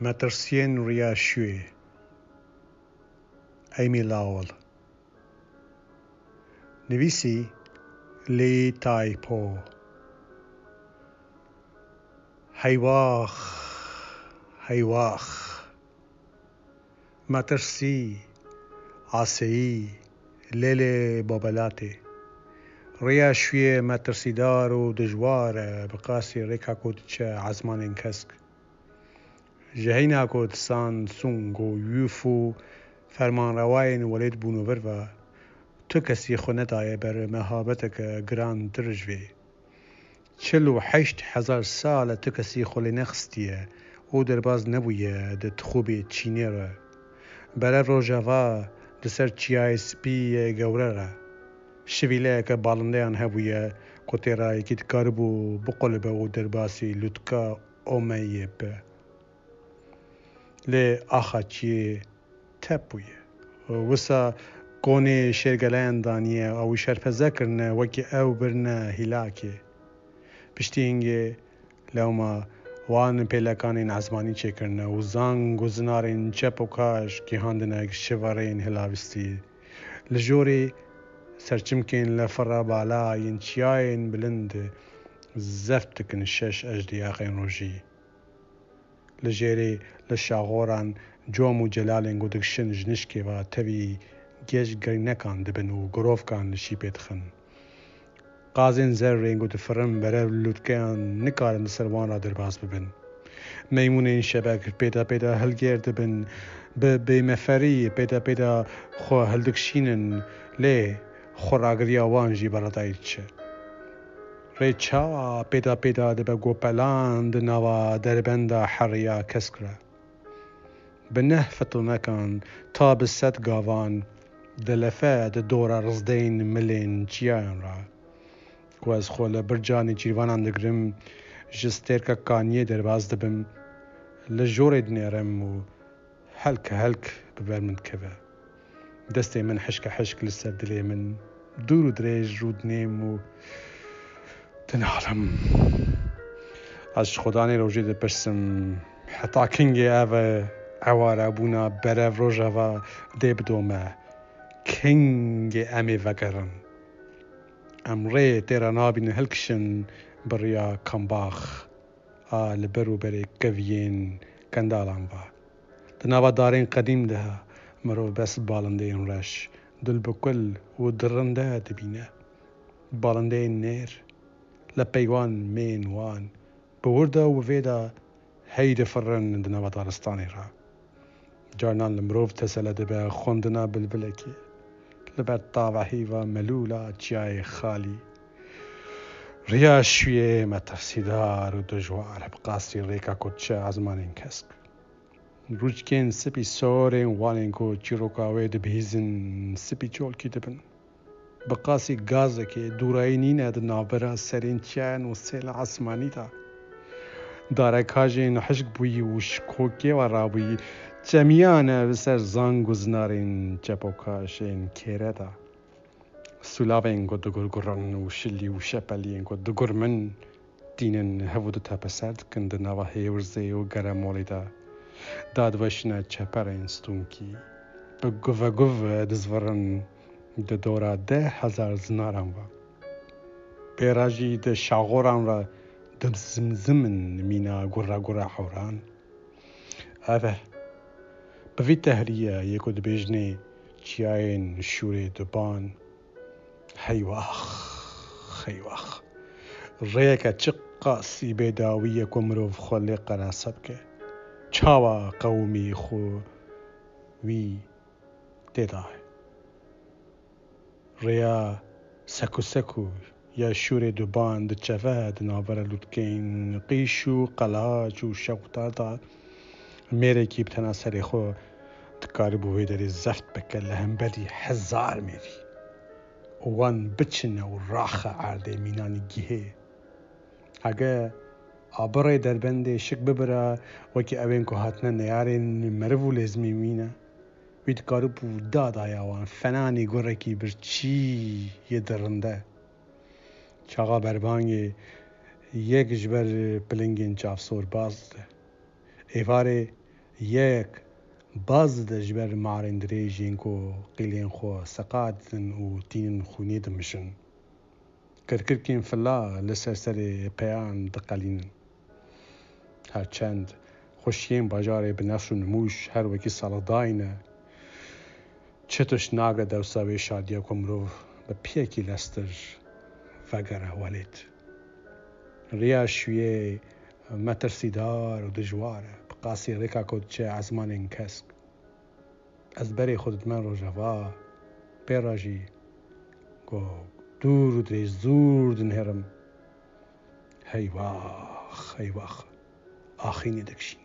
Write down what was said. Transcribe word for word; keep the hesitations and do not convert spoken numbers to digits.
Metirsiyên Riya Şûyê. Amy Lowell. Nivîsî Lee Taipo. Heywax, heywax. Metirsî, aseyî, lêlê bobelatê. Riya Şûyê metirsîdar û dijwar e, bi qasî rêka ku diçe ezmanên kesk. Ji heyna ku di Samsung û Yûf û fermanrewayên welêt bûnûvir ve, tu kesî xwe nedaye ber mehabeteke girantir ji vê. Çil û heşt hezar sal e tu kesî xwe lê nexistiye û derbas nebûye di tixûbê Çînê re. Berev rojava di ser Çiyayê Spî yê Gewre re şivîleyeke balindeyan hebûye ku tê re yekî dikaribû biqolibe û derbasî lûtka Omeyê be. Lê axa çiyê tep bûye. Wisa konê şêrgeleyan daniye, ew şerpeze kirine, wekî ew birine hîlakê. Piştî hingê lewma wan pêlekanên ezmanî çêkirine û zang û zinarên çep û kaş gihandine şiverên hilavistî. Li jorê serçimkên lefira bala yên çiyayên bilind zeft dikin şeş ejdîaqên rojî. Li jêrê, li şaxoran com û celalên ku dikişin ji nişkê ve tevî geş girînekan dibin û girovkan li şîpê dixin. Qazên zerrên ku difirin berev lûtkeyan nikarin li ser wan re derbas bibin. Meymûnên şebek pêda pêda hilgêr dibin, bi bêmeferî pêda pêda xwe hildikişînin, lê xweragiriya wan jî beredayî diçe. Rê çawa pêda pêda dibe gopelan di nava derbenda heriya kesk re. Bi neh fitonekan ta bi sed gavan dilefe di dora rizdeyên milên çiyayan re. Ku ez xwe li birca nêçîrvanan digirim, ji stêrka kaniyê derbas dibim, li jorê dinêrim û helk helk bi ber min dikeve. Destê min hişka hişk li ser dilê min dûr û dirêj rûdinêm û dinalim. Ez ji Xwedanê rojê dipirsim, heta kingê ev ewarebûna berev rojava dê bidome? Kingê em ê vegerin? Em rê tê re nabînin hilkişin bi riya kambax a li ber û berê keviyên kendalan ve. Di nava darên qedîm de mirov bes balindeyên reş, dulbikul û dirinde dibîne. Balindeyên nêr, lepeywan, mêyên wan, bi wir de û bi vê de hey difirin di nava daristanê re. Carinan li mirov tesele dibe xwendina bilbilekê li ber tavehî ve melûla çiyayê xalî. Riya şûyê metirsîdar û dijwar bi qasî rêka ku diçe ezmanên kesk. Rûçkên spî sor ên wan ên ku çîroka wê dibihîzin spî çolkî dibin. Bi qasî gazekê dûrayî nîne di navbera serên çiyan û sêla esmanî de. Darekajên hişk bûyî û şikokê ve rabûyî çemiyane li ser zang û zinarên çepokaşên kêre de. Sûlavên ku digurgurin û şilî û şepeliyên ku digurmin tînin hev û du tepeser dikin di nava hêwirzê û geremolê de. Dadiweşine çeperên stûnkî bi guve guve dizvirin di dora deh hezar zinaran ve. Pê re jî di şaxoran re dimzimzimin mîna gure gure hewran. Ev e. Bi vî tehrîye yê ku dibêjinê çiyayên şûrê duban. Heywax, heywax. Rêyeke çiqasî bêdawî ye ku mirov xwe lê qerase bike. Çawa qewimî xwe wî tê de? Rêya sekûsekû ya şûrê duban diçeve di navbera lûtkeyên qîş û qelaç û şewqdar de. Mêrekî bi tena serê xwe dikaribû wê derê zeft bike li hemberî hezar mêrî û wan biçine û raxe erdê mînanî gihê. Hege abirê derbendê şik bibira, wekî ewên ku hatine neyarên meriv û lêzmên wî ne, wî dikaribû dadaya wan fenanî gurekî birçî yê dirinde. Çaxa berbangê yek ji ber pilingên çavsor baz dide. Êvarê Yek baz dide ji ber marên dirêjên ku qîlên xwe seqat didin û tînin xûnê dimişin. Kirkirkên fila li ser serê peyan diqelînin. Her çend xweşiyên bajarê bi nefş û nimûş her wekî salixdayî ne, çi tişt nake dewsa wê şadiya ku mirov bi piyekî lestir vegere welêt. Riya şûyê metirsîdar û dijwar e, bi qasî rêka ku diçe ezmanên kesk. Ez berê xwe didime rojeva, pê re jî ku dûr û dirêj zûr dinihêrim. Heywax, heywax, axînê dikişî.